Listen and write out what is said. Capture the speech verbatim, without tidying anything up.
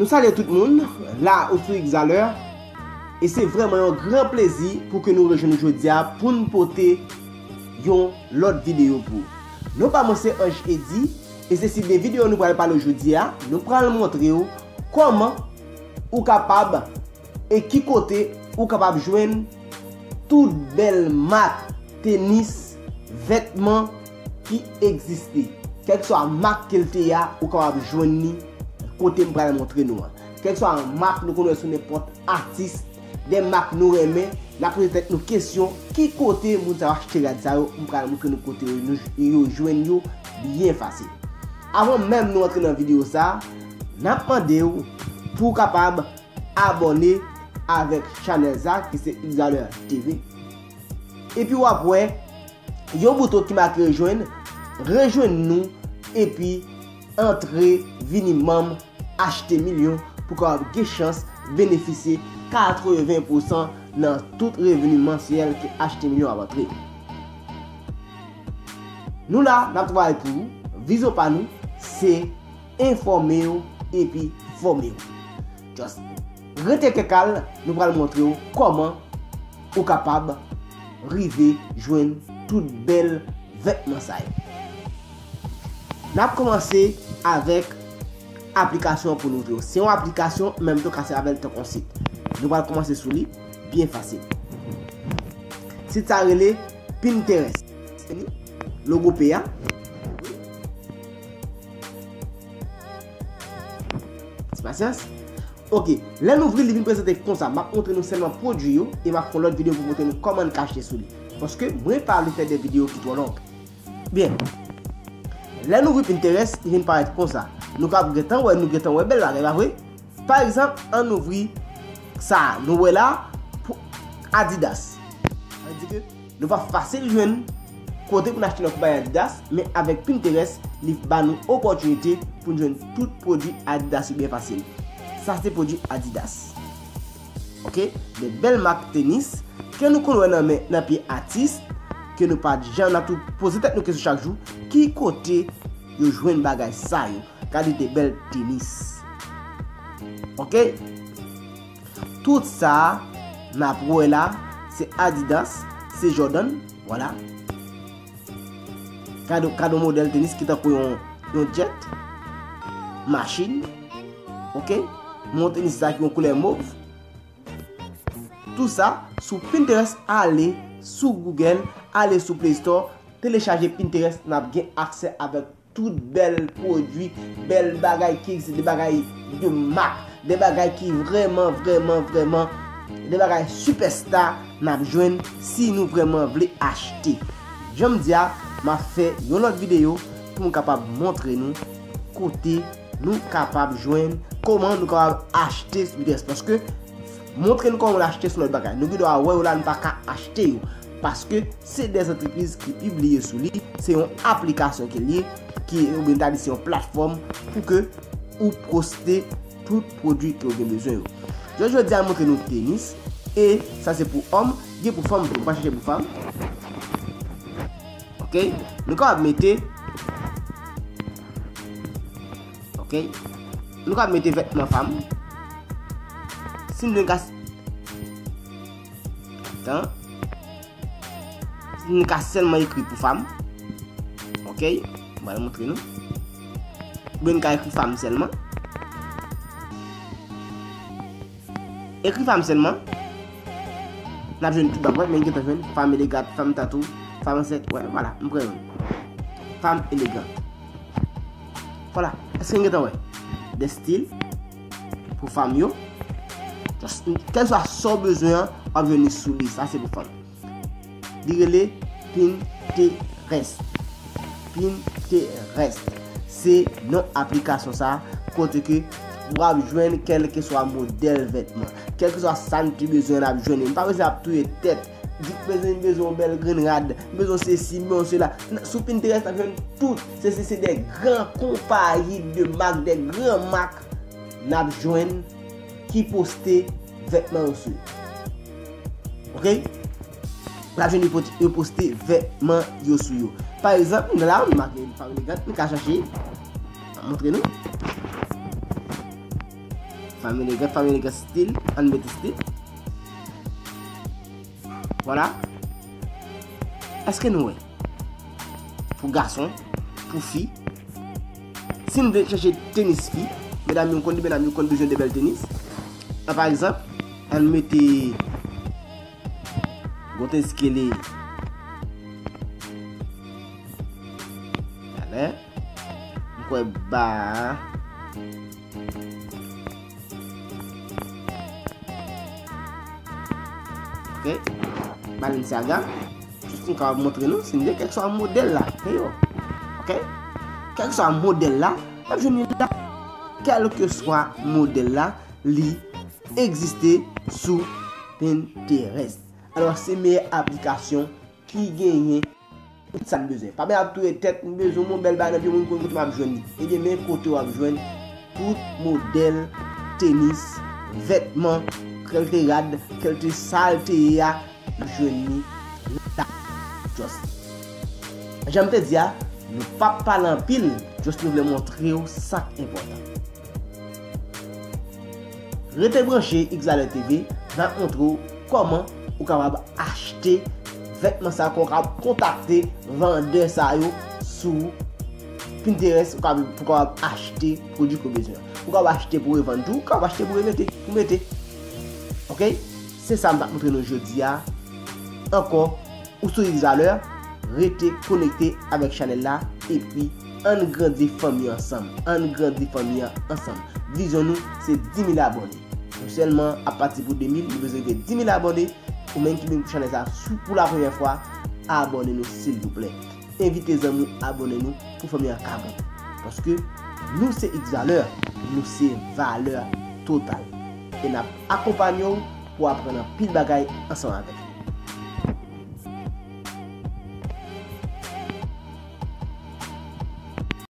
Nou salye tout moun, la ou sou Xaler, e se vrèman yon gran plezi pou ke nou rejwenn jodi a pou n pote yon lòt videyo pou ou. Non pa mwen se Ange Eddy, e se si de videyo nou pral pale w jodi a, nou pral montre w kòman ou kapab e ki kote ou kapab jwenn tout bèl mak tenis, vètman ki egziste. Kèlkeswa mak ke l te ye a, ou kapab jwenn li kote m pral montre nou an. Kèlkeswa mak nou konn wè sou nenpòt atis, de mak nou renmen, n ap poze tèt nou kesyon, ki kote moun sa yo achte rad sa yo, m pral montre nou kote yo, nou, yo jwenn yo byen fasil. Avan menm nou antre nan videyo sa, n ap mande w pou w kapab abòne avèk chanèl sa ki se Xaler T V. Epi w ap wè yon bouton ki make rejwenn, rejwenn nou epi antre vini manm Achte Milyon pou w kapab gen chans benefisye katreven pousan nan tout revni mansyèl ke Achte Milyon ap antre. Nou la, n ap travay pou ou. Vizyon pa nou, se enfòme w epi fòme w. Just rete kèkal, nou pral montre w kòman ou kapab rive jwenn tout bèl vètman sa yo. N ap kòmanse avèk aplikasyon pou nou montre w. Se yon aplikasyon, menm tou ka sèvi avè l tankou yon sit. Nou pral kòmanse sou li, byen fasil. Sit sa rele Pinterest. Logo P a. Ti pasyans. Ok, lè n ouvri l, li vin prezante konsa. M ap montre nou sèlman pwodui yo e m ap fè yon lòt videyo pou montre nou kòman n ka achte sou li. Paske mwen pa vle fè de videyo ki twò long. Byen. Lè n ouvri Pinterest, li vin parèt konsa. Nou ka gentan wè, nou gentan wè bèl bagay, pa vre? Pa egzanp, ann ouvri sa a nou wè la pou Adidas. Sa vle di ke nou pa fasil jwenn kote pou n achte nan konpayi Adidas, men avèk Pinterest, li ba nou opòtinite pou n jwenn tout pwodui Adidas yo byen fasil. Sa se pwodui Adidas. Ok? De bèl mak tenis ke nou konn wè nan men, nan pye atis, ke nou pa janm, n ap tou poze tèt nou kesyon chak jou, ki kote yo jwenn bagay sa yo? Gade de bèl tenis. Ok? Tout sa n ap wè la, se Adidas, se Jordan, vwala. Gade, gade yon modèl tenis ki tankou yon, yon jet, machin, ok? Men yon tenis sa ki yon koulè mov. Tout sa sou Pinterest, ale sou Google, ale sou Play Store, telechaje Pinterest, n ap gen aksè avèk tout bèl pwodui, bèl bagay ki egziste, de bagay de mak, de bagay ki vrèman, vrèman, vrèman, de bagay sipèsta n ap jwenn si nou vrèman vle achte. Jan m di a, m ap fè yon lòt videyo pou m kapab montre nou kote nou kapab jwenn, kòman nou kapab achte sou Pinterest. Paske montre nou kòman nou achte se yon lòt bagay. Nou gen dwa wè yo la, nou pa ka achte yo. Paske se de antrepriz ki pibliye sou li, se yon aplikasyon ke l ye, ki, oubyen ta di se yon platfòm pou ke ou poste tout pwodui ke ou gen bezwen yo. Jodi, jodi a, montre nou tenis, e sa se pou òm, gen pou fanm tou, m pa chèche pou fanm. Ok, nou kapab mete, ok, nou kapab mete vètman fanm. Si nou vle kas-, tan. Si nou ka sèlman ekri pou fanm. Ok, m pral montre nou. Oubyen nou ka ekri fanm sèlman. Ekri fanm sèlman. N ap jwenn tout bagay, men n gentan jwenn fanm elegant, fanm tatou, fanm ansent, wè, vwala, m pran youn. Fanm elegant. Vwala, èske n gentan wè? De stil pou fanm yo. Just, kèlkeswa sa w bezwen an, w ap jwenn li sou li. Sa se pou fanm. Li rele Pinterest. Pinterest. Se non aplikasyon sa, kote ke w ap jwenn kèlkeswa modèl vètman. Kèlkeswa sa n te bezwen, n ap jwenn li. Nou pa bezwen ap touye tèt. Di, bezwen, m bezwen yon bèl grenn rad. M bezwen sesi, m bezwen sela. N-, sou Pinterest, n ap jwenn tout. Se, se, se de gran konpayi de mak, de gran mak n ap jwenn ki poste vètman yo sou yo. Ok? N ap jwenn yo pot-, yo poste vètman yo sou yo. Pa egzanp, m la, m make fanm elegant, m ka chache. M ap montre nou. Family Guy, Family Guy still, ann mete still. Vwala. Èske nou wè? Pou gason, pou fi. Si n vle chèche tenis fi, medam yo konn, medam yo konn bezwen de bèl tenis. An pa egzanp, ann mete Gon tenis ki rele. Talè. M kwè ba. Ok. Balenciaga. Jis m kapab montre nou, si n vle, kèlkeswa modèl la. Ok, yo. Ok. Kèlkeswa modèl la, n ap jwenn li la. Kèlkeswa modèl la, li egziste sou Pinterest. Alò, se meyè aplikasyon ki genyen tout sa n bezwen. Pa bay ap touye tèt, m bezwen yon bèl bagay nan pye m, m konn kote m ap jwenn li. Ebyen, men kote w ap jwenn tout modèl tenis, vètman, kèlte rad, kèlte sa l te ye a, ou jwenn li la. Just. Jan m te di a, nou p ap pale anpil, just nou vle montre w sa k enpòtan. Rete branche Xaler T V, n ap montre w kòman ou kapab achte vètman sa, kòman ou kapab kontakte vandè sa yo sou Pinterest, ou kapab, pou kapab achte pwodui ke w bezwen. Ou kapab achte pou revann tou, ou kapab achte pou remete, pou mete. Ok? Se sa m t ap montre nou jodi a. Ankò, ou sou X Valeur, rete konekte avèk chanèl la, epi ann grandi fanmi ansanm. Ann grandi fanmi an ansanm. Vizyon nou, se dis mil abòne. Nou sèlman ap pati pou de mil, nou bezwen rive dis mil abòne. Ou menm ki vin pou chanèl sa sou, pou la premyè fwa, abòne nou silvouplè. Envite zanmi w abòne nou pou fanmi an ka monte. Paske nou se X Valeur, nou se valè total. E n ap akonpanye w pou aprann anpil bagay ansanm avèk nou.